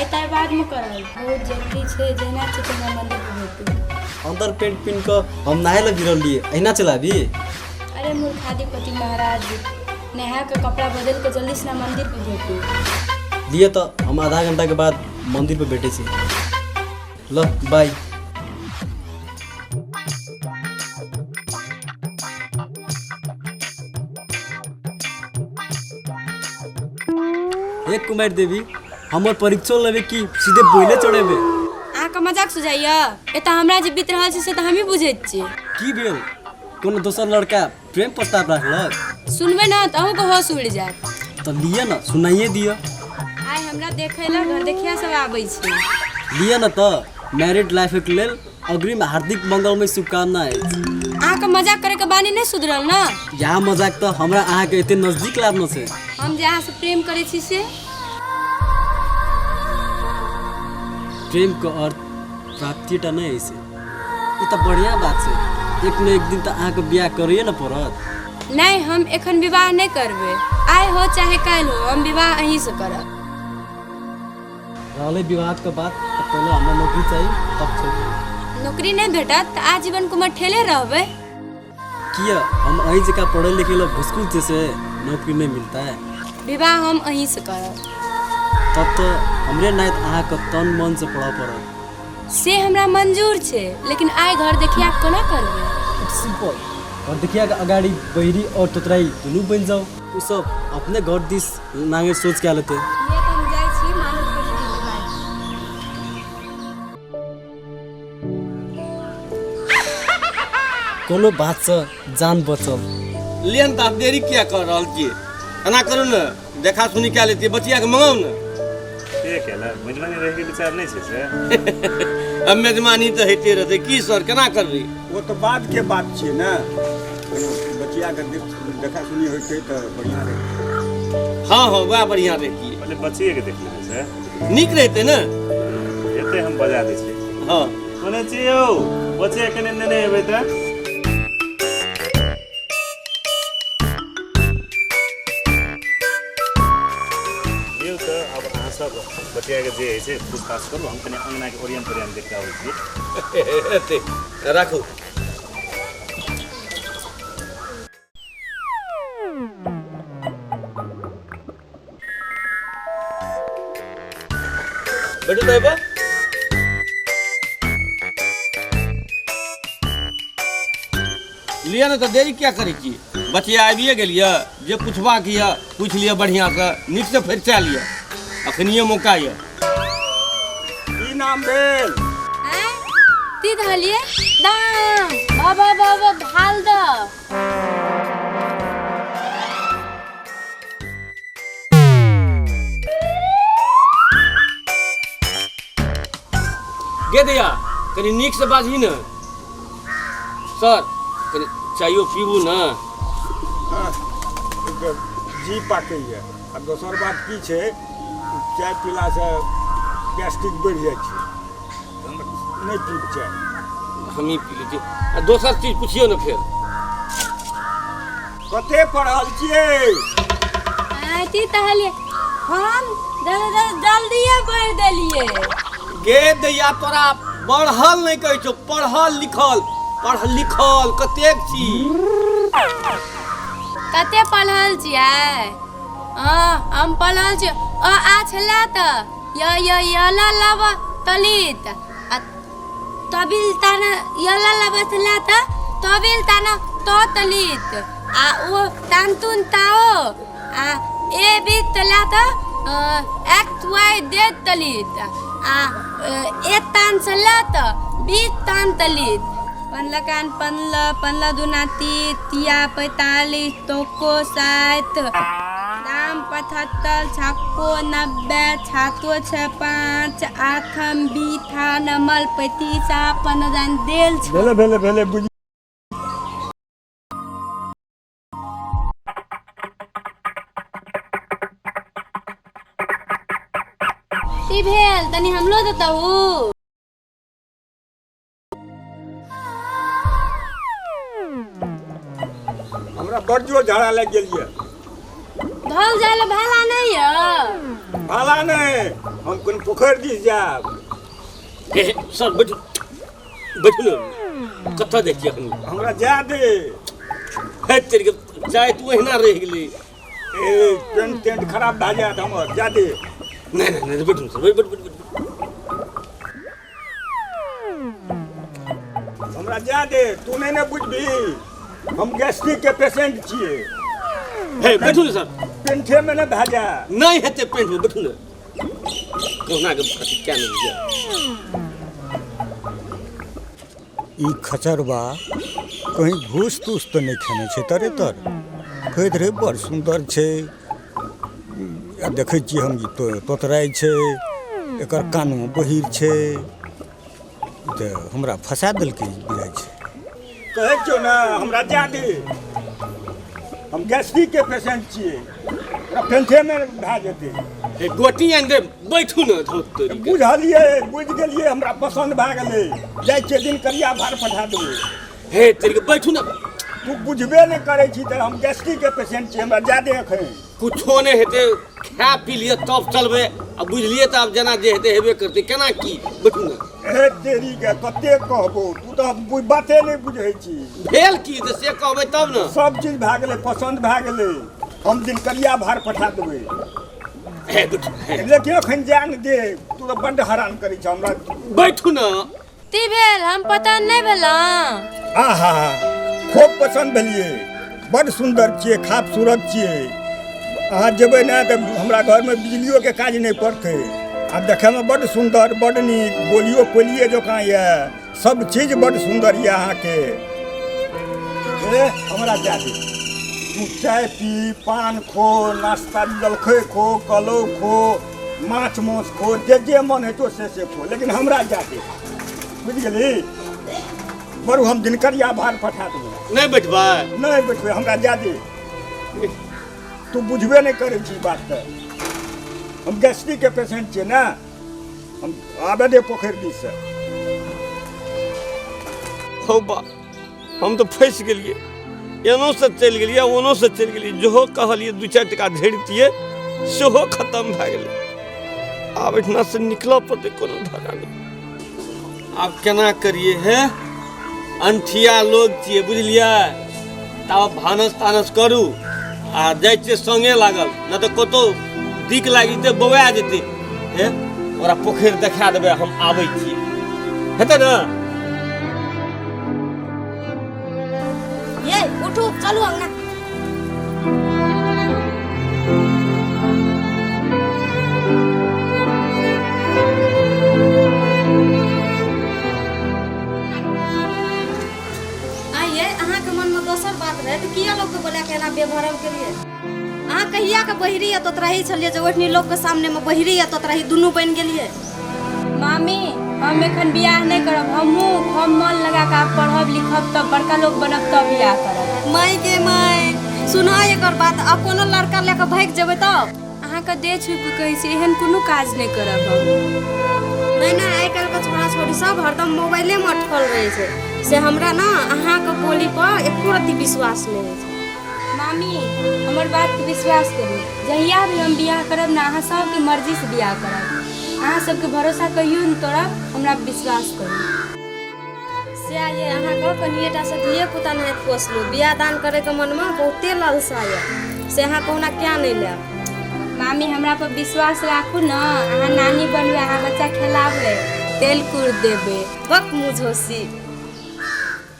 पढ़ाइ ताइ बादमे करब, बहुत जरूरी छै, जेना छै तेना मन्दिर पर भेटू। अंदर पेंट पिन कऽ हम नहाय लए गिरल रहियै, अहिना चलाबी? अरे मूर्खाधिपति महाराज, नहा कऽ कपड़ा बदलि कऽ जल्दी से मन्दिर पर भेटू। लिअ तऽ हम आधा घंटाके बाद मन्दिर पर भेटै छी। ल बाय। हे कुमार देवी, हमर परीक्षो लेबे कि सीधे बोले चढ़ेबे? अहाँके मजाक सुझाइया? एतऽ हमरा जे बीत रहल छै से तऽ हमही बुझैत छियै। की भेल? कोनो दोसर लड़का प्रेम प्रस्ताव राखलक? सुनबै ने तऽ अहूँके होश उड़ि जायत। तऽ लिअ ने, सुनाइए दिअ। आइ हमरा देखै लए घर देखिया सब आबै छै। लिअ ने तऽ मैरिड लाइफके लेल अग्रिम हार्दिक मंगलमय शुभकामना अछि। अहाँके मजाक करैके बानी नहि सुधरल ने? इएह मजाक तऽ हमरा अहाँके एते नजदीक लाबने छै। हम जे अहाँसँ प्रेम करै छी से? प्रेमके अर्थ प्राप्तिटा नहि अछि। ई तऽ बढ़िआँ बात छै, एक ने एक दिन तऽ अहाँके बियाह करैए ने पड़त। नहि, हम एखन विवाह नहि करबै। आइ हो चाहे काल्हि हो, हम विवाह अहीँसँ करब। रहलै विवाहके बात तऽ पहिले हमरा नौकरी चाही तब छोड़बै। नौकरी नहि भेटत तऽ आजीवन कुमार ठेले रहबै। किया, हम अहीं जकाँ पढ़ै लिखै लए भुसकुल छै से नौकरी नहि मिलतै? विवाह हम अहीँसँ करब। तब तऽ हमरे नाति अहाँके तन मनसँ पढ़ऽ पड़त। से हमरा मंजूर छै, लेकिन आइ घर देखिया कोना करबै? It's simple, घर देखियाके अगाडि बहिरी आओर तोतराई दुनू बनि जाउ, ओ सब अपने घर दिस नांगरि सोच कए लेतै। ये तऽ हम जाइ छी मानव खोजी दिल्ली बाय। कोनो बातसँ जान बचल। लियन तऽ आब देरी किया कऽ रहल छियै? एना करू ने, देखा सुनी कए लेतियै, बचियाके मंगाउ ने। के केलक? मेजबानी रहैके विचार नहि छै से? अब मेजबानी तऽ होइते रहतै की सर, केना करबै? ओ तऽ बादके बात छियै ने, बचियाके देखा सुनी होइतै तऽ बढ़िआँ रहितै। हँ हँ, वएह बढ़िआँ रहितियै। पहिले बचिएके देख लेबै से नीक रहितै ने। एते हम बजा दै छी। हँ, कोने छी यौ? बचिया कने नेने एबै तऽ। लियौ तऽ आब अहाँ सब बचियाके जे होइ छै पूछताछ करू, हम कनि अङ्गनाके ओरियान पोरियान देख कऽ आबै छी। एते राखू। बैठू तऽ एबो। लिअ ने तऽ देरी किया करै छी? बचिया आबिए गेल यऽ, जे पुछबाक यऽ पूछि लिअ, बढ़िआँसँ नीकसँ फरिचा लिअ, अखनिए मौका यऽ। की नाम भेल? आँय, की कहलियै? दाम बाबा बाबा भाल द। गे दैया, कनि नीकसँ बाजही ने। सर, कनि चायो पीबू ने। जी पाकैए आ दोसर बात की छै, चाय पीलासँ गैस्ट्रिक बढ़ि जाइ छै, हम नहि पीब चाय। हमही पी लै छी। आ दोसर चीज पुछियौ ने फेर। कते पढ़ल छियै? आँय, की कहलियै? हम जल्दिए बढ़ि देलियै। गे दैया, तोरा बढ़ल नहि कहै छौ, पढ़ल लिखल, पढ़ल लिखल कतेक छी? कते पढ़ल छियै? हँ, हम पढ़ल छियै अ आ छलै तऽ य य य ल लब तलित आ तबिल ताना य ल लब छलै तऽ तबिल ताना त तलित आ ओ तानतुन ताओ आ ए बी तला तऽ एक्स why Z तलित आ ए तान छलै तऽ बी तान तलित। पनला कान पनला पनला दुना 30, तिया 45, तोको 60, दाम 75, छक्को 90, छातो 6 5, आठम बीथा नमल 35 आ 15 देल छ। भेले भेले भेले, बुझि की भेल? तनी हमरो देतहु। हमरा बड़ जोर झाड़ा लागि गेल यऽ। ढल जाय ले भाला नहीं है। भाला नहीं, हम कोन पोखरि दिस जायब। हे हे, सर बैठू बैठू ने, कतऽ जाइ छियै एखन? हमरा जा दे। हे तेरी के चाय तू एहिना रहि गेली। ए पेंट तेंट खराब भए जायत हमर, जा दे। नहि नहि नहि, बैठू सर, बैठ बैठ बैठ। हमरा जा दे, तू नहीं ने बुझबी, हम गैस्ट्रिक के पेशेंट छियै। हे बैठू ने सर। पेंठे में ने भए जाए। नहीं हेतै पेंट में, बैठू ने। कहुना के अथी क्या नहीं बुझिया। ई खचरबा कहीं घूस तूस तऽ नहि खेने छै तरे तर? कहैत रहै बड़ सुन्दर छै, आ देखै छियै हम ई तो तोतराइ छै, एकर कानो बहिर छै, तऽ हमरा फसा देलकै बुझाइ छै। कहै छियौ ने हमरा जा दे, हम गैस्ट्रिकके पेशेंट छियै, हमरा पेंठेमे भए जेतै। हे गोटी आनि दे, बैठू ने धोत तोरी के। बुझलियै, बुझि गेलियै, हमरा पसन्द भए गेलै। जाइ छियै दिन करिया भार पठा देबै। हे तेरी के, बैठू ने। तू बुझबे नहि करै छी तऽ हम गैस्ट्रिकके पेशेंट छियै, हमरा जा दे एखन। कुछो नहि हेतै, खा पी लिअ तब चलबै। आ बुझलियै तऽ आब जेना जे हेतै हेबे करतै, केना की, बैठू ने। हे तेरी के, कते कहबो, तू तऽ बाते नहि बुझै छी। भेल की तऽ से कहबै तब ने। सब चीज भए गेलै, पसन्द भए गेलै, हम दिनकरिया भार पठा देबै। हे बैठू, हे। लेकिन एखन जा ने दे, तू तऽ बड्ड हरान करै छ हमरा। बैठू ने। ती भेल, हम पता नहि भेलहुँ। आहा, खूब पसन्द भेलियै, बड्ड सुन्दर छियै, खूबसूरत छियै। अहाँ जेबै ने तऽ हमरा घरमे बिजलियोके काज नहि पड़तै। आ देखैमे बड्ड सुन्दर, बड्ड नीक, बोलियो कोयलिए जकाँ यऽ, सब चीज बड्ड सुन्दर यऽ अहाँके। ए हमरा जा दे, तू चाय पी, पान खो, नाश्ता जलखै खो, कलौ खो, माछ मांस खो, जे जे मन हेतौ से से खो, लेकिन हमरा जा दे, बुझि गेली? बरू हम दिनकरिया भार पठा देबै। नहि बैठबै? नहि बैठबै, हमरा जा दे। तू बुझबे नहि करै छी बात तऽ। हम गैस्ट्रिकके पेशेंट छियै ने, हम आबे दे पोखरि दिससँ। हौ बा, हम तऽ फँसि गेलियै, एनो से चलि गेलियै, ओनो से चलि गेलियै, जेहो कहलियै 2-4 टका झड़ितियै सेहो खतम भए गेलै। आब एहिठिना से निकलऽ पड़तै, कोनो धारा नहि। आब केना करियै? हे अनठिया लोग छियै, बुझलियै? तब भानस तानस करू आ जाइ छियै संगे लागल, नहि तऽ कतहु दिक लागि जेतै, बौआ जेतै। हे ओकरा पोखरि देखा देबै, हम आबै छियै, हेतै ने? ये उठू, चलू अंगना। आइए अहाँके मनमे दोसर बात रहै तऽ किया लोकके बोला के एना बेभरम केलियै? अहाँ कहिया के बहिरी आ तोतराही छलियै जे ओहिठनी लोकके सामनेमे बहिरी आ तोतराही दुनू बनि गेलियै? मामी, हम एखन बियाह नहि करब। हमहूँ हम मन लगा कऽ आब पढ़ब लिखब, तब बड़का लोक बनब, तब बियाह करब। माय गे माय, सुना एकर बात, आब कोनो लड़का लए कऽ भागि जेबै तब? अहाँके देह छुपि कऽ कहै छी, एहन कोनो काज नहि करब हम। नहि नहि, आइ काल्हिके छोड़ा छोड़ी सब हरदम मोबाइलेमे अटकल रहै छै, से हमरा ने अहाँके बोली पर एको रत्ती विश्वास नहि होइ छै। मामी, हमर बातके विश्वास करू, जहिया भी हम बियाह करब ने, अहाँ सबके मर्जीसँ बियाह करब। अहाँ सबके भरोसा कहियो नहि तोड़ब, हमरा विश्वास करू। से ये अहाँके कनिएटा से धिये पुता नहि पोसलू, बियाह दान करैके मनमे बहुते लालसा यऽ, से अहाँ कहुना क्या नहि लेब? मामी, हमरा पर विश्वास राखू ने। अहाँ नानी बनबै, अहाँ बच्चा खेलाबै, तेल कुर देबै। बक मुझोसी।